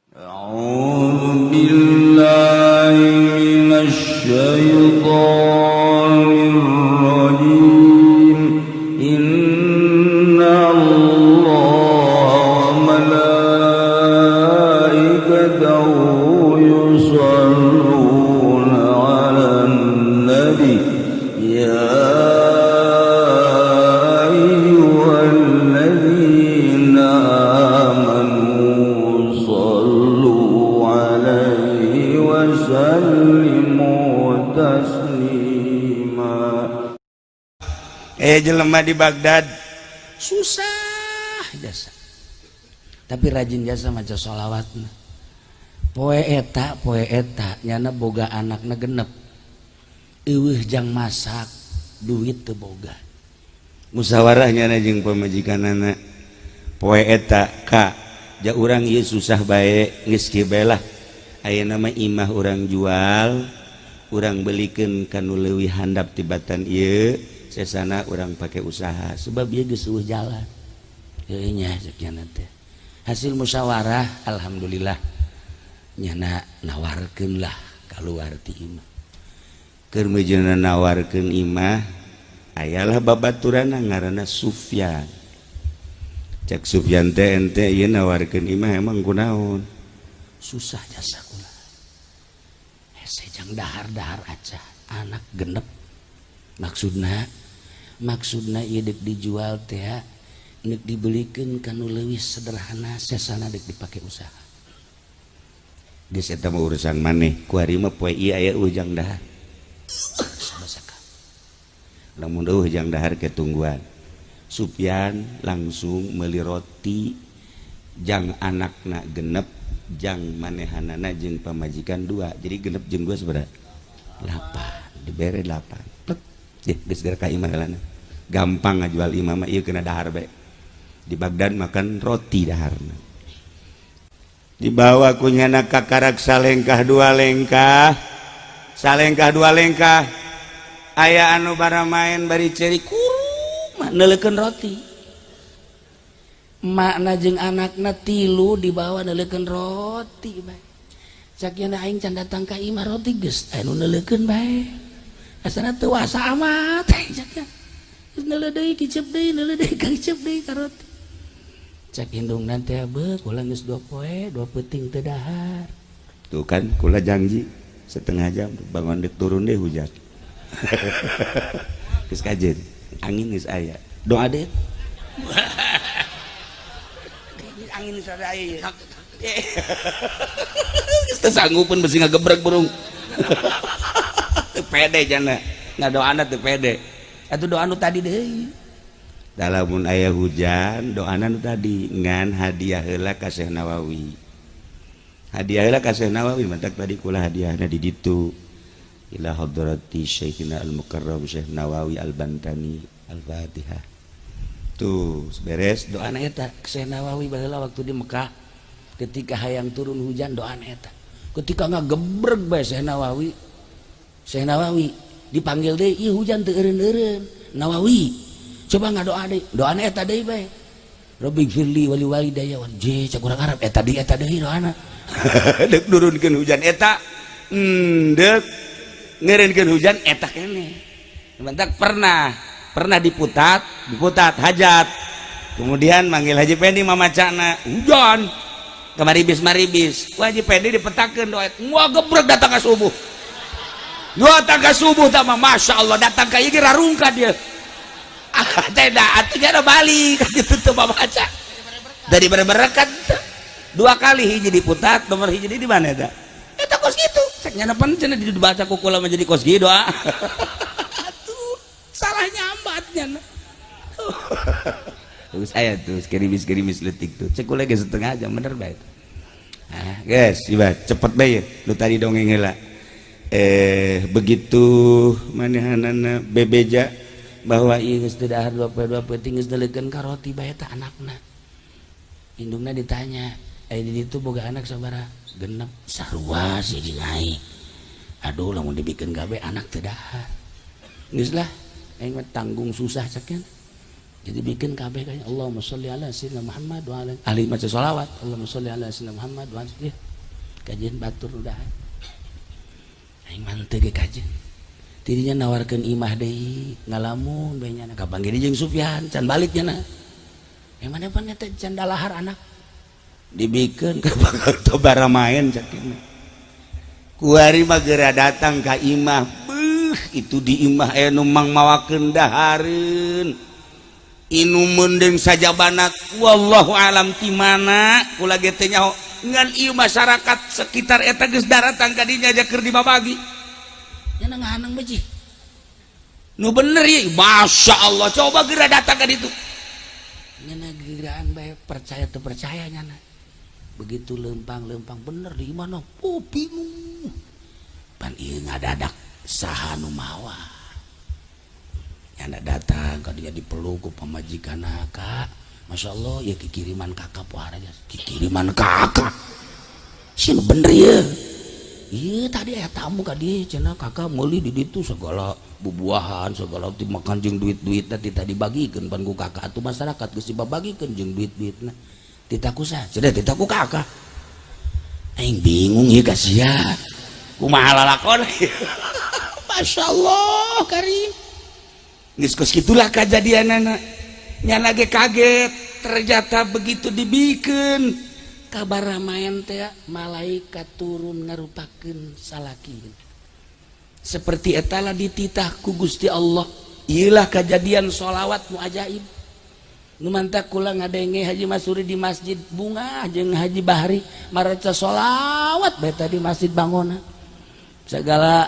أعوذ بالله من الشيطان الرجيم. إن الله وملائكته يصلون على النبي يا أيها الذين آمنوا صلوا عليه وسلموا تسليما. Eh, jelema di Baghdad susah jasa, tapi rajin jasa maca sholawatna. Poe eta, poe eta nyana boga anakna 6, euweuh jang masak, duit teu boga. Musyawarah nyana jeung pamajikanana poe eta, "Ka ja urang ieu susah bae, geus kieu bae lah. Ayeuna mah imah urang jual, urang belikeun ka nu leuwih handap tibatan ieu, sesana urang pake usaha, sebab ieu geus euweuh jalan." Heueuh nya, cek nyana teh. Hasil musyawarah, alhamdulillah nyana nawarkeun lah keluar ti imah. Keur meujeuhna nawarkeun imah, ayalah babaturanna ngaranna Sufyan. Cek Sufyan teh, "Ente ieu nawarkeun imah emang kunaon?" "Susah jasa kula, hese jang dahar-dahar aja, anak 6." Maksudna, maksudna ieu dek dijual teh dek dibelikeun ka nu leuwih sederhana, sesana dek dipake usaha. "Geus, eta mah urusan maneh. Kuari mah poe ieu aya ujang dahar." Sama. Lamun euweuh jang dahar ke tungguan. Sufyan langsung meuli roti jang anakna 6, jang manehanana jeung pamajikan dua, jadi 6 jeung dua sabaraha? Delapan. Dibere delapan. Plek deh, geus geura ka imah heulana. Gampang ngajual imah mah ieu, kena dahar bae. Di Baghdad makan roti daharna. Dibawa ku nyana kakarak salengkah dua lengkah, salengkah dua lengkah, aya anu bara main bari ceri kuruma neuleukeun roti. Makna jeung anakna tilu dibawa neuleukeun roti bae. Cak nya, "Aing can datang ka imah, roti geus anu neuleukeun bae. Asana teu wasa amat." Cak nya geus neuleuh deui, kicep deui, neuleuh deui, kicep deui ka roti. Cak indungna teh, "Beuh, kula geus 2 poe 2 peuting teu dahar." "Tuh kan, kula janji setengah jam bangun dek turun deh hujan." Geus kajen angin geus aya doa deh. Angin geus aya, geus teu sanggupeun, besi ngagebreg burung. Teu pede jana ngadoana, teu pede. Atuh doa nu tadi deui. Lamun aya hujan, doana nu tadi, ngan hadiah heula ka Syekh Nawawi, hadiah heula ka Syekh Nawawi. Mantak tadi kula hadiahna di ditu, ila hadrati Syekhina Al-Mukarram Syekh Nawawi Al-Bantani, Al-Fatihah. Tuh beres doana eta. Syekh Nawawi baheula waktu di Mekah, ketika hayang turun hujan, doana eta. Ketika ngagebreg bae Syekh Nawawi, Syekh Nawawi dipanggil deui, "Ih, hujan teu eureun-eureun, Nawawi, coba ngadoa deui." Doana eta deui bae, Rabbighfirli wali walidayya. Je, cek urang Arab, eta deui, eta deui doana. Dek nurunkeun hujan eta, dek ngeureunkeun hujan eta keneh. Mantak pernah pernah diputat diputat hajat, kemudian manggil Haji Pendi, mamacana hujan kemaribis maribis. Wah, Haji Pendi dipetakeun doa, wah, gebrek datang ke subuh, datang ke subuh tah mah, masya Allah, datang ke ieu rarungka dia. Ah, tidak, atuh ada balik gitu tuh baca dari berberkat. Dua kali, hiji diputat, nomor hiji di mana eta? Eta kos gitu. Cek nyana pan cenah dibaca ku kula menjadi kos gitu. Ah, atuh salah nyambat nyana. Terus aya tuh gerimis gerimis letik tuh, cek kula ge setengah jam bener bae. Ah, guys, iba cepet bae lu tadi dongeng heula. Eh, begitu manehanana bebeja bahwa ieu geus teu dahar 2 poe 2 peuting, geus neuleukeun ka roti bae tah anakna. Indungna ditanya, "Eh, di ditu boga anak sabaraha?" "6." "Sarua sih jeung aing. Aduh, lamun dibikeun gawe anak teu dahar. Geus lah, aing mah tanggung susah," cek nya. Jadi bikin kabeh kayaknya Allahumma sholli ala sayyidina Muhammad wa ala ahli maca sholawat, Allahumma sholli ala sayyidina Muhammad wa ala ya. Kajian batur udah aing manteu ge kajian tidinya nawarkeun imah deui, ngalamun bae nyana, kapanggih jeung Sufyan can balik nyana. Yang mana pan eta can dalahar anak Dibikeun ka bakal main cak kuari mah. Geura datang ka imah, beuh, itu di imah aya nu mang mawakeun dahareun, inumeun deung sajabana, wallahu alam ti mana, kula ge teu nyaho. Ngan ieu masyarakat sekitar eta geus daratang ka dinya aja keur dibabagi. Nyana ngahanang beji. Nu bener ya, Masya Allah, coba geura datang ka ditu. Nyana geraan bae, percaya teu percaya nyana. Begitu lempang-lempang bener di mana, oh bingung pan ieu ngadadak saha nu mawa. Nyana datang ka dia, dipeluk ku pamajikan, "Kak, Masya Allah ya, kikiriman kakak pohara." Kikiriman kakak sih bener ya. Iya, tadi aya tamu ka dieu cenah, kakak meuli di ditu segala bubuahan, segala dimakan jeung duit-duit tadi tadi bagikeun pan ku kakak atuh, masyarakat geus dibagikeun jeung duit-duitna. Titah ku saha cenah? Titah ku kakak. Aing bingung ieu ka sia kumaha lalakon. Masya Allah karim, geus kos kitulah kajadianana. Nyana ge kaget, ternyata begitu dibikeun kabar ramayan teh malaikat turun ngarupakeun salaki seperti etala dititah ku Gusti Allah. Iyalah kejadian sholawat nu ajaib nu mantak kula ngadenge Haji Masuri di masjid Bunga jeung Haji Bahri maraca sholawat beta di Masjid Bangona, segala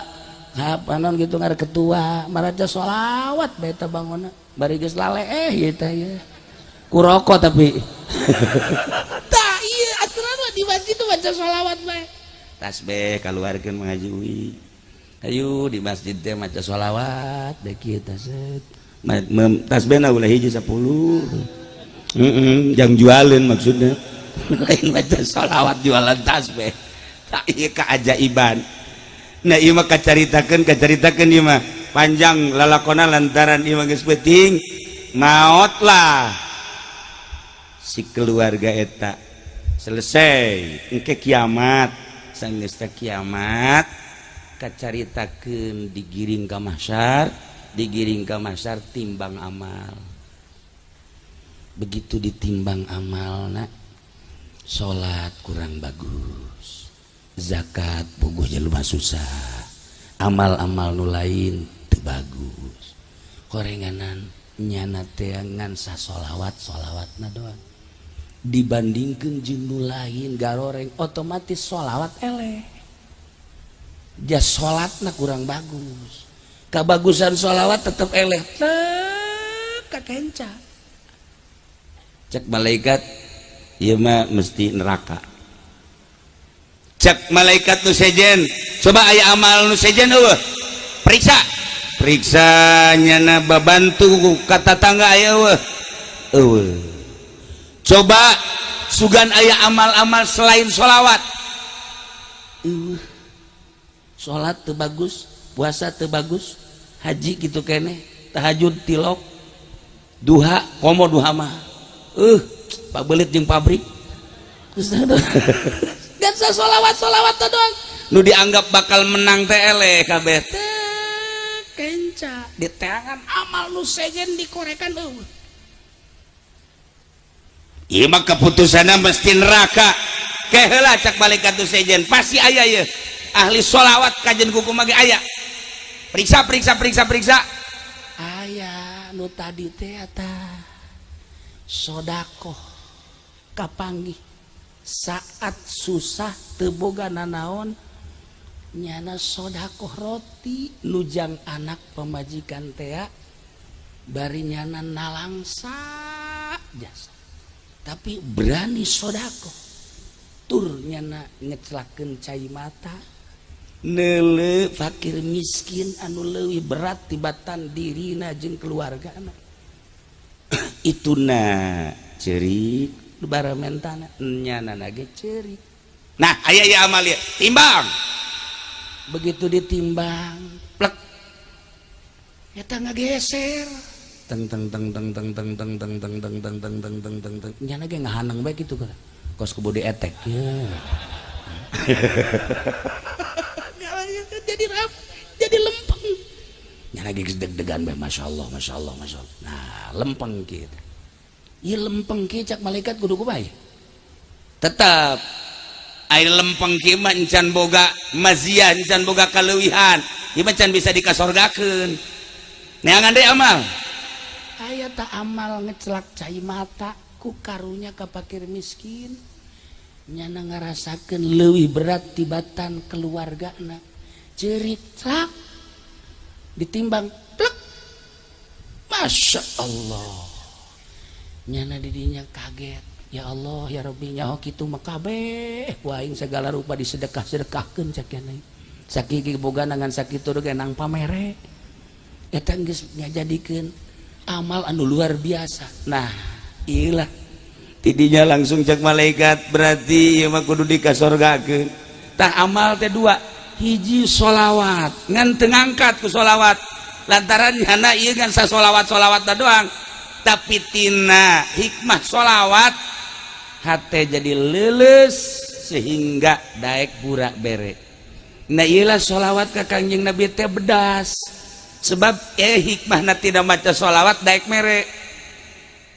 apa non gitu ngar ketua maraca sholawat beta Bangona bari geus lale eh ieu teh ya ku rokok. Tapi tah iya aturan mah di masjid tuh baca sholawat bae. Tasbih kaluarkeun, mengaji ui, ayo di masjid teh maca sholawat deh kieu set. Tasbihna ulah hiji 10. Heeh, jang jualin maksudnya. Lain baca sholawat jualan tasbih. Tak ieu keajaiban. Nah, ieu mah kacaritakeun, kacaritakeun, ieu mah panjang lalakona lantaran ieu mah geus penting maot lah si keluarga eta selesai. Engke kiamat, sanggeus kiamat kacaritakeun, digiring ka mahsyar, digiring ka mahsyar, timbang amal. Begitu ditimbang amal, nak salat kurang bagus, zakat puguh jelema susah, amal-amal nu lain teu bagus, horenganan nyana teh ngan sasolawat, solawatna doang dibandingkeun jeung nu lain garoreng, otomatis solawat eleh, jas salatna kurang bagus, kabagusan sholawat tetep eleh, tek kakenca. Cek malaikat, ieu mah mesti neraka. Cek malaikat nu sejen, coba aya amal nu sejen eueuh, periksa, periksa. Nyana babantu ka tatangga aya eueuh? Eueuh. Coba sugan aya amal-amal selain sholawat? Eueuh. Salat teu bagus, puasa teu bagus, haji gitu kene, tahajud tilok, duha komo, duha mah pak belit jeung pabrik dan sholawat, sholawat doang. Nu dianggap bakal menang teh eleh kabeh. Kenca di tangan amal nu sejen dikorekan eueuh. Ieu mah keputusanna mesti neraka. Ke heula, cak malaikat nu sejen, pasti aya ye ahli sholawat kajen kuku mage aya. Periksa, periksa, periksa, periksa. Aya nu tadi teh eta sodakoh, kapanggih saat susah teu boga nanaon, nyana sodakoh roti nujang anak pemajikan tea, bari nyana nalangsa jasa tapi berani sodakoh, tur nyana ngecelakeun cai mata nele fakir miskin anu leuwih berat tibatan dirina jeung keluargana. Itu na cerik. Bara mentana nyana ge cerik. Nah, aya ya amal ya, timbang. Begitu ditimbang plek, eta ngageser. Teng teng teng teng teng teng teng teng teng teng teng teng teng teng teng teng nyana ge ngahaneng bae kitu kos kebodi etek. Jadi rap, jadi lempeng. Nyana ge geus deg-degan bae, masyaallah masyaallah masyaallah. Nah, lempeng kieu. Ieu lempeng kieu cak malaikat kudu kumaha? Tetep ai lempeng kieu mah encan boga maziah, encan boga kaleuwihan. Ieu mah can bisa dikasorgakeun. Neangan deui amal. Aya tak amal ngecelak cai mata ku karunya ka pakir miskin. Nyana ngarasakeun leuwih berat tibatan keluargana. Cerit celak ditimbang plek. Masya Allah. Nyana didinya kaget. Ya Allah ya Rabbi nyaho kitu mah kabeh ku aing segala rupa disedekah-sedekahkeun cak nya. Sakieu boga ngan sakitu ge nang pamere. Eta geus ngajadikeun amal anu luar biasa. Nah, iyalah tidinya langsung cek malaikat berarti ieu mah kudu dikasorgakeun. Tah amal teh dua, hiji sholawat ngan teu ngangkat ku sholawat lantaran nyana ieu ngan sasolawat-solawat doang, tapi tina hikmah sholawat hate jadi leuleus sehingga daek pura bere. Nah iyalah sholawat ka Kangjeng Nabi teh bedas. Sebab hikmahna tidak maca sholawat daek mere.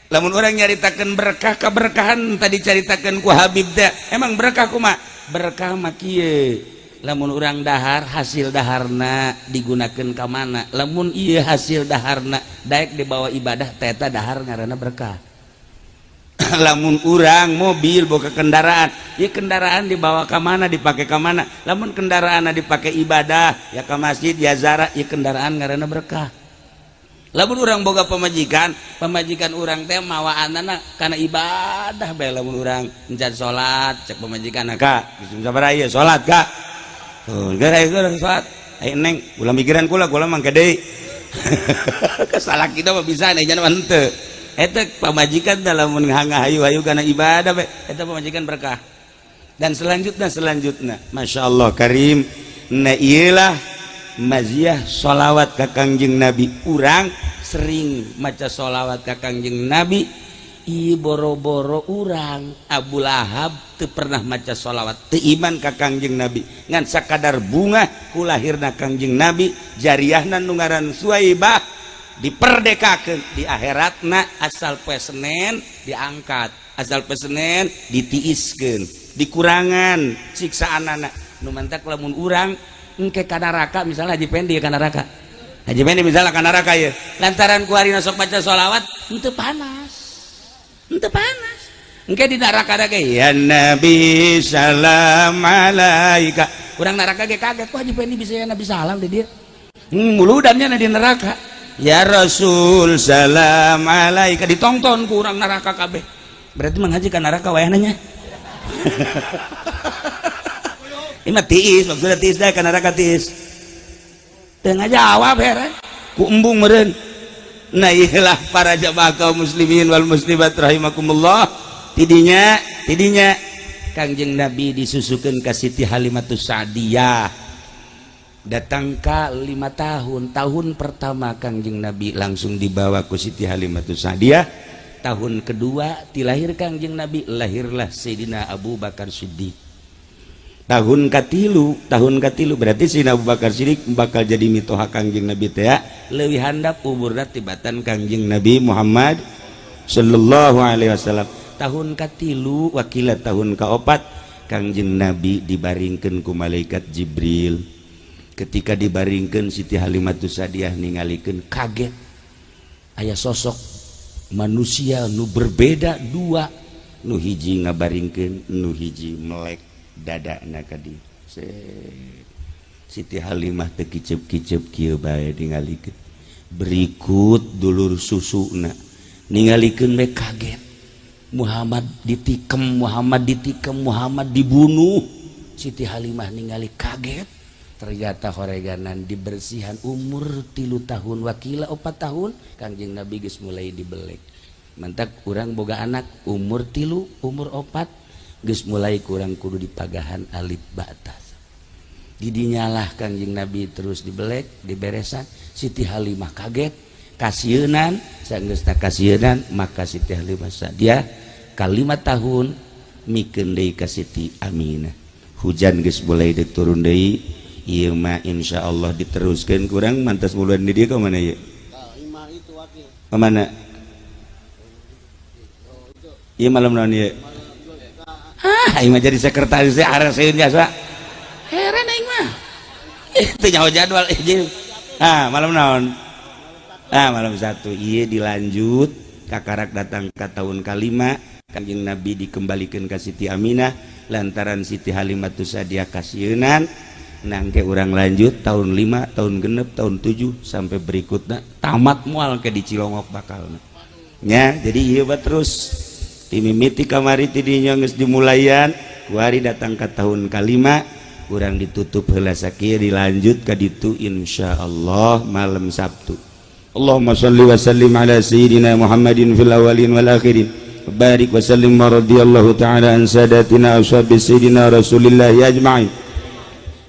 Lamun orang nyaritakeun berkah keberkahan tadi caritakeun ku Habib teh, emang berkah kumaha? Berkah mah kieu. Lamun urang dahar hasil daharna digunakeun ka mana? Lamun ieu hasil daharna daek dibawa ibadah teh eta dahar ngaranna berkah. Lamun urang mobil boga kendaraan, ieu kendaraan dibawa ka mana, dipake ka mana? Lamun kendaraanna dipake ibadah, ya ka masjid, ya zara, ieu kendaraan ngaranna berkah. Lamun urang boga pamajikan, pamajikan urang teh mawaanana kana ibadah bae. Lamun urang encan salat, cek pamajikan, "Kak, geus sabaraha ieu salat, Kak?" "Oh, geus aya salat." "Ayo neng, ulah mikiran kula, kula mangke deui." Kesalah kita mah bisa nih mah henteu. Eta pamajikan lamun ngahayu-hayu kana ibadah bae, eta pamajikan berkah. Dan selanjutnya Masya Allah Karim. Nah iyalah maziah sholawat ka Kangjeng Nabi. Urang sering maca sholawat ka Kangjeng Nabi, ieu boro-boro urang Abu Lahab teu pernah maca sholawat, teu iman ka Kangjeng Nabi, ngan sakadar bunga ku lahirna Kangjeng Nabi, jariahna nu ngaran Suwaibah diperdekakeun di akhiratna asal poe Senen diangkat, asal poe Senen ditiiskeun, dikurangan siksaanana. Nu mantak lamun urang engke ka neraka, misalnya Haji Pendi ka neraka, Haji Pendi misalnya ka neraka ieu, lantaran ku harina sok maca sholawat henteu panas, henteu panas. Engke di neraka ge ya Nabi salam alaika, urang neraka ge kaget, kok Haji Pendi bisa ya Nabi salam di dia, muludannya di neraka. Ya Rasul salam alaika, ditonton ku urang neraka kabeh. Berarti menghaji ka neraka wayahna nya. Ini mah tiis, maksudnya tiis dah ka neraka tiis. Teu ngajawab heran. Ku embung meureun. Nah iyalah para jamaah kaum muslimin wal muslimat rahimakumullah. Tidinya, tidinya Kangjeng Nabi disusukeun ka Siti Halimatus Sa'diyah. Datang ka 5 tahun, tahun pertama Kangjeng Nabi langsung dibawa ku Siti Halimatus Sa'diyah. Tahun kedua dilahir Kangjeng Nabi, lahirlah Sayyidina Abu Bakar Siddiq. Tahun katilu berarti Sayyidina Abu Bakar Siddiq bakal jadi mitoha Kangjeng Nabi teh leuwih handap umurna tibatan Kangjeng Nabi Muhammad sallallahu alaihi wasallam. Tahun katilu wakila tahun kaopat Kangjeng Nabi dibaringkeun ku malaikat Jibril. Ketika dibaringkeun Siti Halimatus Sa'diyah ningalikeun kaget, aya sosok manusia nu berbeda dua, nu hiji ngabaringkeun, nu hiji melek dadana ka dieu. Siti Halimah teu kicep-kicep kieu bae ningalikeun. Berikut dulur susuna ningalikeun we kaget. Muhammad ditikem, Muhammad ditikem, Muhammad dibunuh. Siti Halimah ningali kaget. Ternyata horeganan dibersihan umur 3 tahun wakila 4 tahun Kangjeng Nabi geus mulai dibelek. Mantak urang boga anak umur 3 umur 4 geus mulai kurang kudu dipagahan alif ba'tas. Didinyalah Kangjeng Nabi terus dibelek diberesan. Siti Halimah kaget Kasieunan, sanggeusna kasieunan maka Siti Halimah Sa'diyah ka 5 tahun mikeun deui ka Siti Aminah. Hujan geus mulai deuk turun deui. Ieu mah insyaallah diteruskeun. Kurang mantas bulan di dieu. Ka mana ieu? Ka mana ieu? Malam naon ieu? Ah, aing mah jadi sekretaris teh araseun jasa. Heran aing mah. Eh, teu nyaho jadwal eh jeung. Ah, malam naon? Ah, malam satu. Ieu dilanjut kakarak datang ke tahun kalima, Kanjeng Nabi dikembalikan ke Siti Aminah lantaran Siti Halimatus Sa'diyah kasieunan. Nangke urang lanjut tahun 5, tahun 6, tahun 7 sampai berikutnya tamat mual ke di Cilongok bakalna nya. Jadi ieu mah terus timimiti kamari tidinya geus dimulayan, kuari datang ke tahun kalima kurang ditutup heula sakieu, dilanjut ka ditu insyaallah malam Sabtu. Allahumma salli wa sallim ala sayyidina Muhammadin fil awwalin wal akhirin. Barik wa sallim wa radhiyallahu ta'ala an sadatina ashabi sayyidina Rasulillah ajma'in.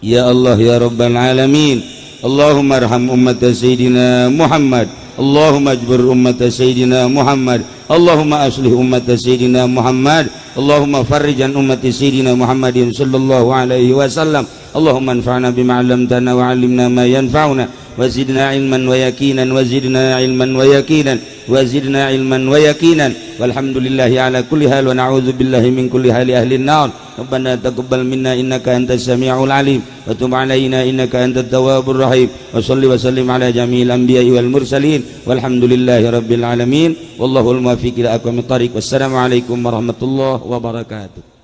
Ya Allah, ya Rabbal alamin. Allahumma arham ummat sayyidina Muhammad. Allahumma ajbir ummat sayyidina Muhammad. Allahumma aslih ummat sayyidina Muhammad. Allahumma farrij an ummati sayyidina Muhammadin sallallahu alaihi wasallam. Allahumma anfa'na bima 'allamtana wa 'allimna ma yanfa'una wa zidna ilman wa yaqinan wa zidna ilman wa yaqinan wa zidna ilman wa yaqinan. Walhamdulillahi ala kulli hal wa na'udzu billahi min kulli hali ahli an-nar. Rabbana taqabbal minna innaka antas samiul alim wa tub alaina innaka antat tawwabur rahim. Wa salli wa sallim ala jami'il anbiya'i wal mursalin. Walhamdulillahi rabbil alamin. Wallahul muwaffiq ila aqwamit thariq. Wassalamu alaikum warahmatullahi wabarakatuh.